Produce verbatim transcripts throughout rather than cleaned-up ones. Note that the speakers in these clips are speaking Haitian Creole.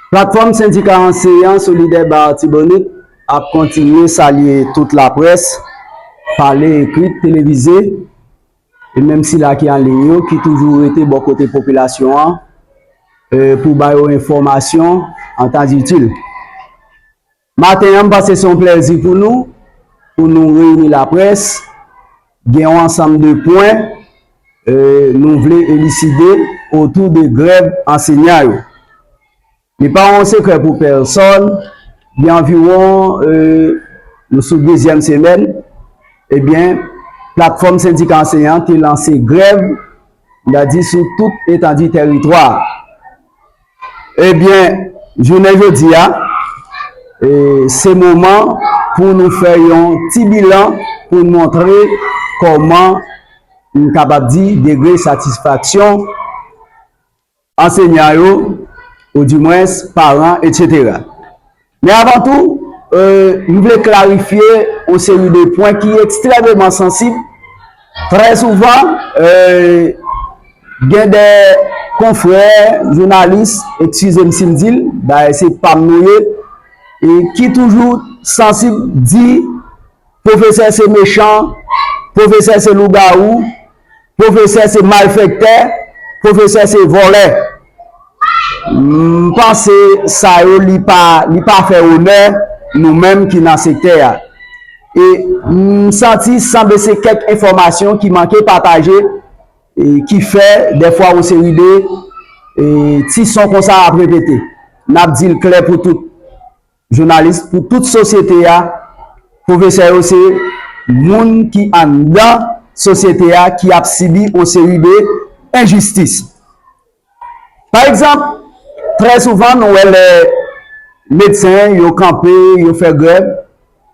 Platfòm Sendika Anseyan Solidè Ba Latibonit ap kontinye salye tout laprès, pale, ekri, televize, e menm sila ki an liy yo, ki toujou rete bò kote popilasyon an, e, pou ba yo enfòmasyon an tan itil. Maten an, m panse se yon plèzi pou nou, pou nou reyini laprès, gen yon ansanm de pwen, e, nou vle eliside otou de grèv ansenyan yo. Li pa yon sekrè pou pèsòn, gen anviwon, e, nou sou dezyèm semèn, ebyen, platfòm sendika anseyan te lanse grèv, n a di sou tout etandi tèritwa a. Ebyen, jounen jodi a, e, se moman pou nou fè yon ti bilan pou n montre kòman n kapab di degre satisfaksyon ansenyan yo, oudimwens paran, etsetera. Men avan tou, e, m vle klarifye yon seri de pwen ki ekstrèmeman sansib. Trè souvan, e, gen de konfrè, jounalis, eskize m si m di l, dayè se pa m nou ye, e ki toujou sansib di pwofesè se mechan, pwofesè se lougawou, pwofesè se malfektè, pwofesè se vòlè. M panse sa yo li pa, li pa fè onè nou menm ki nan sektè a. E m santi sanble se kèk enfòmasyon ki manke pataje, e ki fè dèfwa yon seri de, e, ti son konsa ap repete. N ap di l klè pou tout jounalis, pou tout sosyete a, pwofesè yo se moun ki anndan sosyete a ki ap sibi yon seri de enjistis. Pa egzanp, trè souvan nou wè lè medsen yo kanpe, yo fè grèv,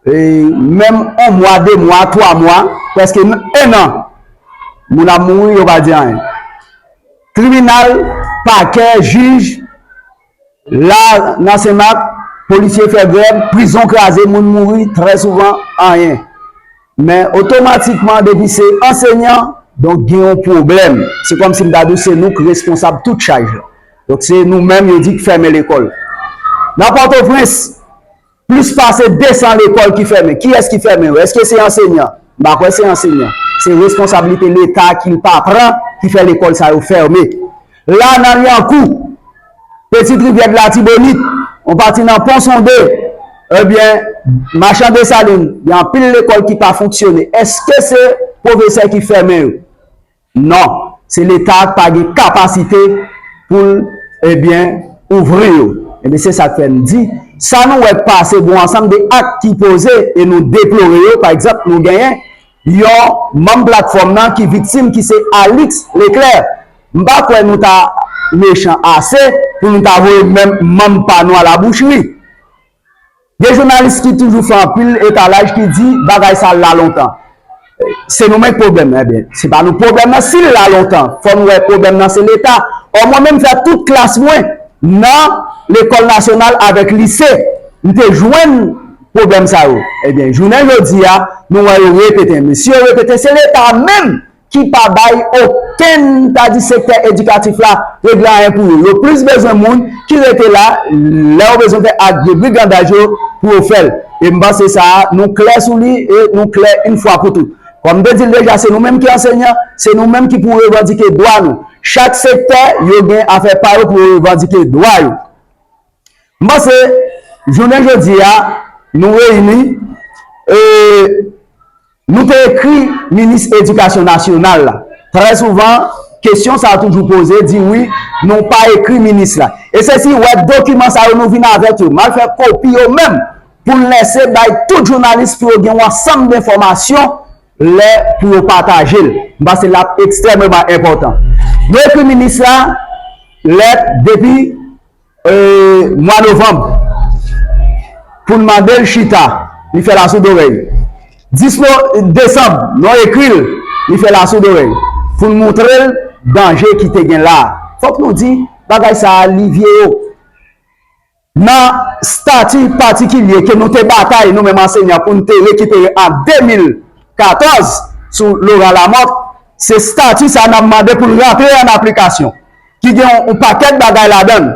e menm yon mwa, de mwa, twa mwa, prèske ennan, moun ap mouri, yo pa di anyen. Tribinal, pakè, jij, la nan Senmak, polisye fè grèv, prizon kraze, moun mouri, trè souvan, anyen. Men otomatikman, depi se ansenyan, donk gen yon pwoblèm. Se kòmsi m ta di w se nou k responsab tout chaj la. Donk se nou menm yo di k fèmen lekòl. Nan Pòtoprens, plis pase de san lekòl ki fèmen. Kiyès ki fèmen yo? Èske se ansenyan? M pa kwè se ansenyan. Se responsablite Leta ki l pa pran ki fè lekòl sa yo fèmen. La nan Lyankou, Petit Rivière de Latibonit, yon pati nan Pon Sonde, ebyen, Machan Desalin, gen anpil lekòl ki pa fonksyone. Èske se pwofesè ki fèmen yo? Non, se Leta k pa gen kapasite pou l, ebyen, ouvri yo. Ebyen, se sa k fè n di, sa nou wè k pase, gen yon ansanm de ak ki poze e nou deplore yo. Pa egzanp, nou genyen yon manm platfòm nan ki viktim, ki se Alix Leclerc. M pa kwè nou ta mechan ase pou nou ta voye menm manm pa nou a la boucherie. Gen jounalis ki toujou fè anpil etalaj ki di bagay sa la lontan. Se nou menm k pwoblèm nan. Ebyen, se pa nou pwoblèm nan si l la lontan. Fò n wè pwoblèm nan se Leta. Ò, mwen menm fè tout klas mwen nan lekòl nasyonal avèk lise. M te jwenn pwoblèm sa yo. Ebyen, jounen jodi a, nou wè yo repete. Men si yo repete, se Leta menm ki pa bay okenn, ta di, sektè edikatif la regle anyen pou yo. Yo plis bezwen moun ki rete la, lè yo bezwen fè ak de brigandaj yo pou yo fè l. E m panse sa a, nou klè sou li e nou klè yon fwa pou tout. Kòm m te di l deja, se nou menm ki ansenyan, se nou menm ki pou revandike dwa nou. Chak sektè, yo gen afè pa yo pou yo revandike dwa yo. M panse, jounen jodi a, nou reyini, e, nou te ekri minis edikasyon nasyonal la. Trè souvan, kesyon sa a toujou poze, di wi, nou pa ekri minis la. E se si wè dokiman sa yo nou vin avèk yo. M al fè kopi yo menm pou n lese bay tout jounalis pou yo gen yon ansanm de enfòmasyon lè pou yo pataje l. M panse l ap ekstrèmeman enpòtan. Nou ekri minis la lèt depi e, mwa novanm pou n mande l chita, li fè l asoudorèy. Dis no-, desanm, nou ekri l, li fè l asoudorèy. Pou n montre l danje ki te gen la a. Fòk nou di, bagay sa a, li vye wo. Nan stati patikilye ke nou te batay, nou menm ansenyan, pou n te rekipere an de mil katòz sou Laurent Lamothe, se stati sa a n ap mande pou l rantre an aplikasyon, ki gen yon, yon pakèt bagay ladan l.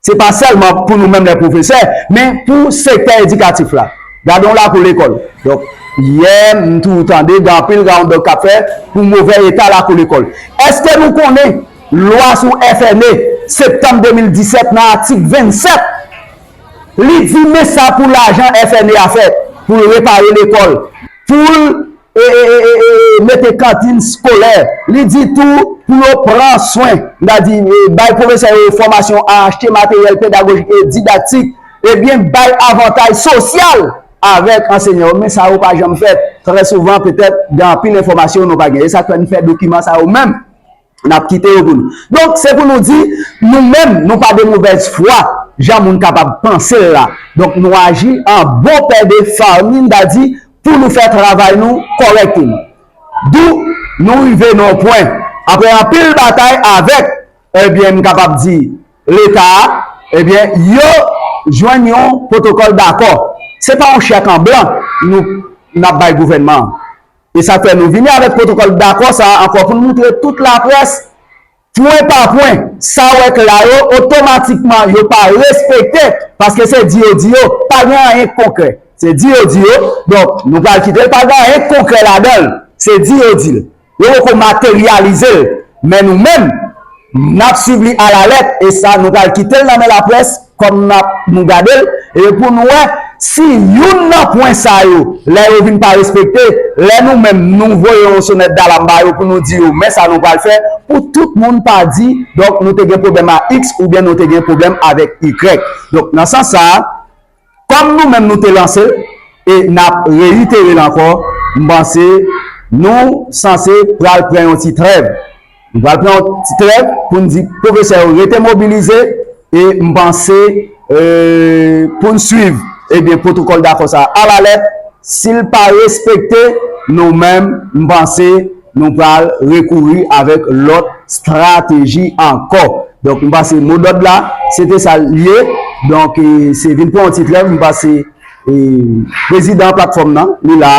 Se pa sèlman pou nou menm lè pwofesè, men pou sektè edikatif la. Gade yon lakou lekòl. Donk, yè, m tou tande, gen anpil rawonn k ap fè pou movè eta lakou lekòl. Èske nou konnen lwa sou F N E, septanm de mil disèt, nan atik vennsèt, li di men sa pou lajan F N E a fè, pou l repare lekòl, pou l e, e, e, e, e, mete kantin eskolè. Li di tou pou yo pran swen, n a di, e, bay pwofesè yo fòmasyon, achte materyèl pedagojik e didaktik, ebyen, bay avantaj sosyal avèk ansenyan yo. Men sa yo pa janm fèt. Trè souvan, petèt, gen anpil enfòmasyon nou pa gen. E sa k fè n fè dokiman sa yo menm. N ap kite yo pou nou. Donk, se pou nou di, nou menm, nou pa de movèz fwa, jan moun kapab panse l la. Donk, nou aji an bon pè de fanmi, n a di, pou nou fè travay nou kòrèkteman. Dou nou rive nan yon pwen, apre anpil batay avèk, ebyen, m kapab di, Leta a, ebyen, yo jwenn yon pwotokòl dakò. Se pa yon chèk an blan nou, n ap bay gouvènman an. E sa k fè nou vini avèk pwotokòl dakò sa a ankò pou n moutre tout laprès, pwen pa pwen, sa w wè k la yo, otomatikman, yo pa respekte, paske se di yo di yo, pa gen anyen k konkrè. Se di yo di yo, donk, nou pral kite l, pa gen anyen k konkrè ladan l. Se di yo di l. Yo poko materyalize l. Men nou menm, n ap swiv li alalèt, e sa, nou pral kite l nan men laprès, kòm n ap, nou gade l, e pou n wè si youn nan pwen sa yo, lè yo vin pa respekte, lè nou menm, nou voye yon sonèt dalam ba yo pou nou di yo, men sa nou pral fè, pou tout moun pa di, donk, nou te gen pwoblèm a X oubyen nou te gen pwoblèm avèk Y. Donk, nan sans sa a, kòm nou menm nou te lanse l, e n ap reyitere l ankò, m panse nou sanse pral pran yon ti trèv. Nou pral pran yon ti trèv pou n di pwofesè yo rete mobilize e m panse, e, pou n swiv, ebyen, pwotokòl dakò sa a alalèt. Si l pa respekte, nou menm, m panse nou pral rekouri avèk lòt estrateji ankò. Donk, m panse modòd la, se te sa l ye. Donk, e, se vin pran yon ti trèv, m panse, e, prezidan platfòm nan, li la,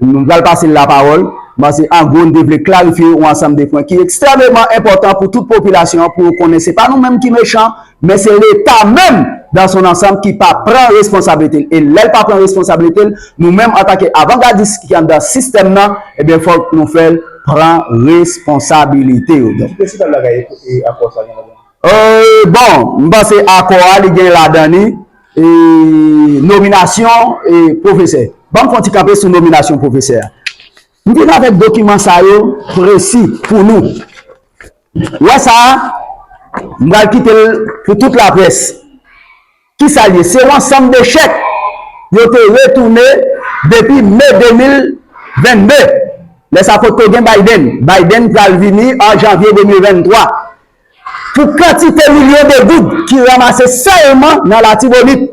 nou pral pase l lapawòl. M panse, an gwo, n te vle klarifye yon ansanm de pwen ki ekstrèmeman enpòtan pou tout popilasyon an, pou yo konnen se pa nou menm ki mechan, men se Leta menm, dans son ensemble, ki pa pran responsablite l. E lè l pa pran responsablite l, nou menm, antanke avangadis ki anndan sistèm nan, ebyen, fòk nou fè l pran responsabilite yo. Donk, ki prensipal bagay e, e akò sa gen ladan? E, bon, m panse akò a, li gen ladan li, e, nominasyon, e, pwofesè. Ban m fè yon ti kanpe sou nominasyon pwofesè a. M vin avèk dokiman sa yo presi pou nou. Lè sa a, m pral kite l pou tout laprès. Kisa l ye? Se yon ansanm de chèk yo te retounen depi me de mil vennde. Lè sa a potko gen Biden. Biden pral vini an janvye de mil venntwa. Pou kantite milyon de goud ki ranmase sèlman nan Latibonit.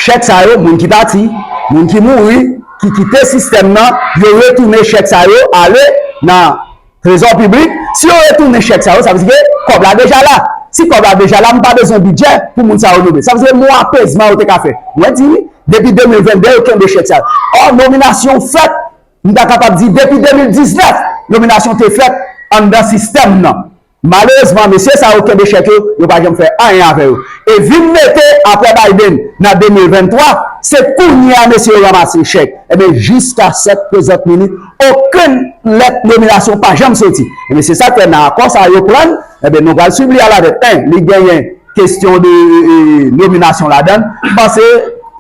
Chèk sa yo, moun ki pati, moun ki mouri, ki kite sistèm nan, yo retounen chèk sa yo ale nan trezò piblik. Si yo retounen chèk sa yo, sa vle di ke kòb la deja la. Si kòb la deja la, m pa bezwen bidjè pou moun sa yo nonmen. Sa vle di ke yon apezman yo te ka fè. Mwen di wi, depi de mil vennde, yo kenbe chèk sa yo. Ò, nominasyon fèt, m ta kapab di depi de mil diznèf, nominasyon te fèt anndan sistèm nan. Malerezman, mesye sa yo kenbe chèk yo, yo pa janm fè anyen avè yo. E vin mete apre Biden nan de mil venntwa, se kounye a mesye yo ranmase chèk. Ebyen, jiska sèt prezant minit, okenn lèt nominasyon pa janm soti. Ebyen, se sa k fè nan akò sa yo pran, ebyen, nou pral swiv li alavèt. En, li genyen kesyon de, e, e, nominasyon ladan l. M panse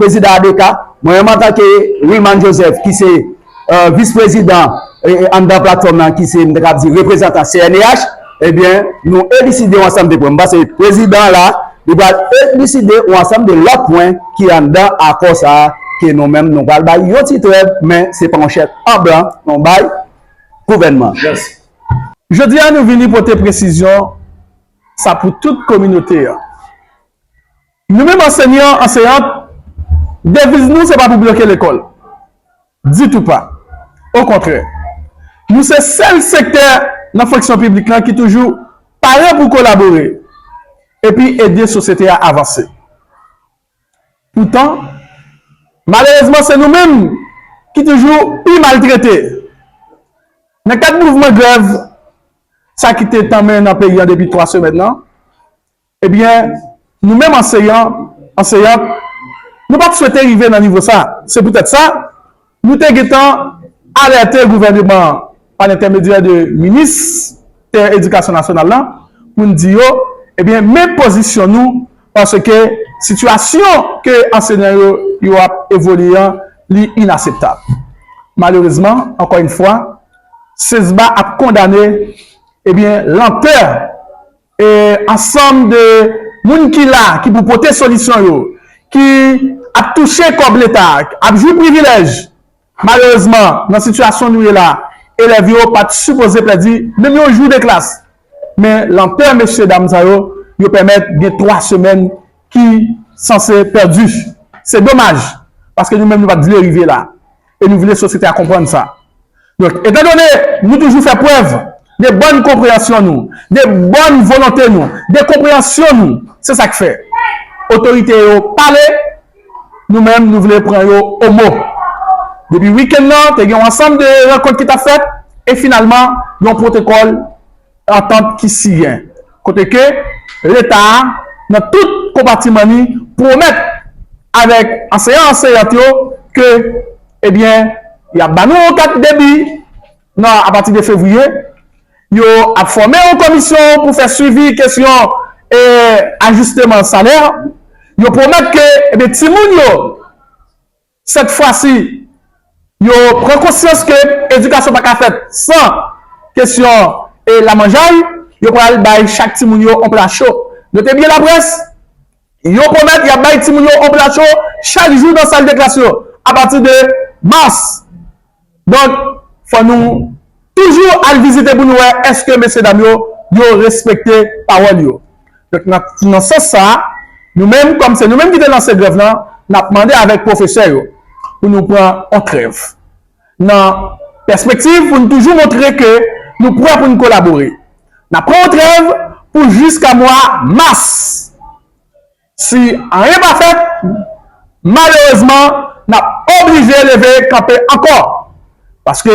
prezidan A D K, mwen menm antanke Wilman Joseph, ki se e, vis prezidan, e, e, anndan platfòm nan ki se, m ta kab di, reprezantan C N E H, ebyen, nou eliside yon ansanm de pwen. M panse prezidan an la, li pral eliside yon ansanm de lòt pwen ki anndan akò sa a, ke nou menm, nou pral bay yon ti trèv, men se pa yon chèk an blan nou bay gouvènman. Jodi a, nou vini pote presizyon sa pou tout kominote a. Nou menm ansenyan, anseyant, deviz nou se pa pou bloke lekòl. Ditou pa. Okontrè, nou se sèl sektè nan fonksyon piblik lan ki toujou pare pou kolabore epi ede sosyete a avanse. Poutan, malerezman, se nou menm ki toujou pi maltrete. Nan kad mouvman grèv sa ki te tanmen nan peyi an depi twa semèn nan, ebyen, nou menm anseyan, anseyant, nou pa t swete rive nan nivo sa. Se poutèt sa, nou te gentan alète gouvènman an pa lentèmedyè de ministè edikasyon nasyonal la pou n di yo, ebyen, men pozisyon nou, paske sitiyasyon ke anseyan yo, yo ap evolye an, li inaseptab. Malerezman, ankò yon fwa, SESBA ap kondane, ebyen, lantè e ansanm de moun ki la, ki pou pote solisyon yo, ki ap touche kòb Leta, ap jwi privilèj. Malerezman, nan sitiyasyon nou ye la, elèv yo pa t sipoze pèdi menm yon jou de klas. Men lantè mesye dam sa yo, yo pèmèt gen twa semèn ki sanse pèdi. Se domaj, paske nou menm nou pa t vle rive la. E nou vle sosyete a konprann sa. Donk, etandone nou toujou fè prèv de bòn konpreyansyon nou, de bòn volonte nou, de konpreyansyon nou, se sa k fè otorite yo pale, nou menm nou vle pran yo o mo. Depi wikenn nan, te gen yon ansanm de rankont ki t ap fèt, e finalman, yon pwotokòl antant ki siyen, kote ke Leta a, nan tout konpatiman li, pwomèt avèk anseyan anseyant yo ke, ebyen, y ap ba nou yon kat debi nan, apati de fevriye, yo ap fòme yon komisyon pou fè swivi kesyon e ajisteman salè, yo pwomèt ke, ebyen, timoun yo, sèt fwa si, yo pran konsyans ke edikasyon pa ka fèt san kesyon e lamanjay, yo pral bay chak timoun yo yon pla cho. Note byen laprès, yo pwomèt y ap bay timoun yo yon pla cho chak jou nan sal de klas yo, apati de mas. Donk, fò nou toujou al vizite pou nou wè èske mesye dam yo, yo respekte pawòl yo. Donk, nan, nan sans sa a, nou menm, kòm se nou menm ki te lanse grèv lan, n ap mande avèk pwofesè yo pou nou pran yon trèv. Nan pèspektiv pou nou toujou montre ke nou prè pou nou kolabore. N ap pran yon trèv pou jiska mwa mas. Si anyen pa fèt, malerezman, n ap oblije leve kanpe ankò. Paske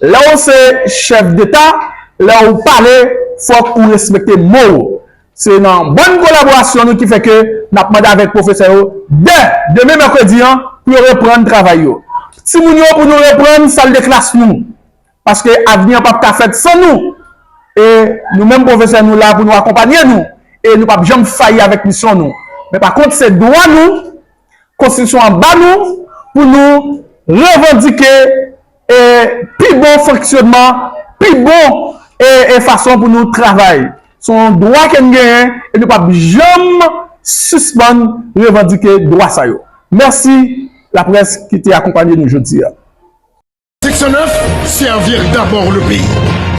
lè w se chèf deta, lè w pale, fòk ou respekte mo w. Se nan bòn kolaborasyon nou ki fè ke n ap mande avèk pwofesè yo dè demen mèkredi an pou yo reprann travay yo. Timoun yo, pou nou reprann sal de klas nou. Paske avni an p ap ka fèt san nou. E nou menm pwofesè nou la pou nou akonpanye nou. E nou p ap janm fayi avèk misyon nou. Men pa kont, se dwa nou, konstitisyon an ba nou, pou nou revandike e pi bon fonksyonman, pi bon e, e fason pou nou travay. Se yon dwa ke n genyen e nou p ap janm sispann revandike dwa sa yo. Mèsi laprès ki te akonpanye nou jodi a. Section neuf, servir d'abord le pays.